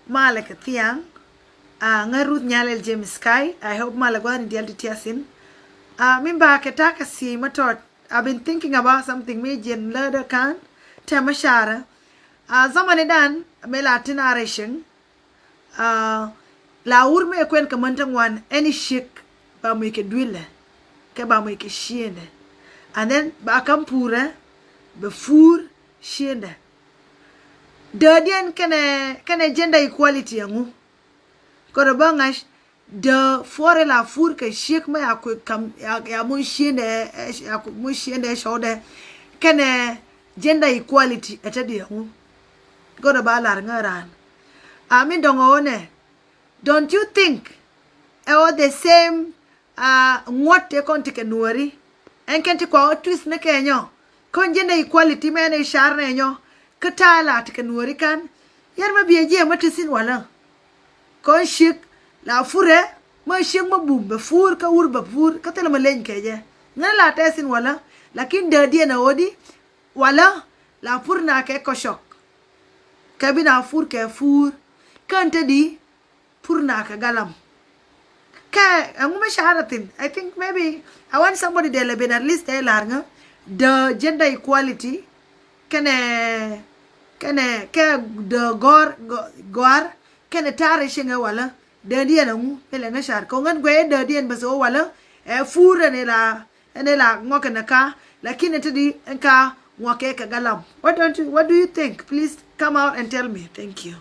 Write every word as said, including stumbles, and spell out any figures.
Malɛ kɛ thiaŋ. Ŋäc Ruth Nyalɛl James Kai. I hope malɛ gua̱thni diaal ti tiasin. Min ba kɛ ta̱a̱ kɛ thiec ma tɔt. I've been thinking about something mi jiɛn lätdä ka̱n tɛmɛ carɛ. Zamani dan mëë la tin a racing. La wur mëë kuɛn kɛ män ti ŋuan, any chick ba muc kɛ duilɛ kɛ ba muc kɛ ciëndɛ. And then ba ka̱m purɛ bɛ pur ciëndɛ. Däädiɛn kɛnɛ kɛnɛ gender equality ɛŋu? Kɔrɛ bä ŋa̱c däädiɛn la pur kɛ chick mɛ ya kui̱ kam ya muc ciëndɛ, ya muc ciëndɛ cɔwdɛ. Kɛnɛ gender equality ɛ te diɛ ŋu? Kɔrɛ ba lar ŋä raan. A mi dɔŋ ɛ ɣöö nɛ, don't you think ɛ ɣöö the same ŋuɔ̱t tëë kɔn ti kɛ nuääri? Ɛn kɛn ti kua ɣä twist ni kɛ nyɔ kɔn gender equality mɛn ɛ car nɛ nyɔ. Kä ta̱a̱ la ti kɛ nuääri kan yɛn mɛ biɛ jiɛ mɛ ti thi̱n walä. Kɔn chick la purɛ mɛ chick mɛ bum bɛ pur kä wur bɛ pur kä thilɛ mɛ leny kɛ jɛ. Ŋän la tɛ thi̱n walä. Lakin däädiɛn ɛ ɣöö di walä la pur na kɛ kɔcɔk. Kɛ bi na pur kɛ pur kän te di pur na kɛ galam. Kɛ ɛŋu mɛ carɛ thi̱n? I think maybe I want somebody dee lɛ ben at least ɛ lar ŋä däädiɛn gender equality kɛnɛ kɛnɛ kɛ däädiɛn gɔ̱a̱r gɔ̱a̱r kɛnɛ ta̱a̱ racing ɛ walä. Däädiɛn ɛŋu mi lɛ ŋä car kɛ ŋän guɛy ɛ däädiɛn bäth ɛ walä. Ɛ pur ɛn ila ɛn ila ŋuɔk kɛnɛ ka. Lakin ɛn te di ɛn ka ŋuɔk kɛ kɛ galam. What don't you, what do you think? Please come out and tell me. Thank you.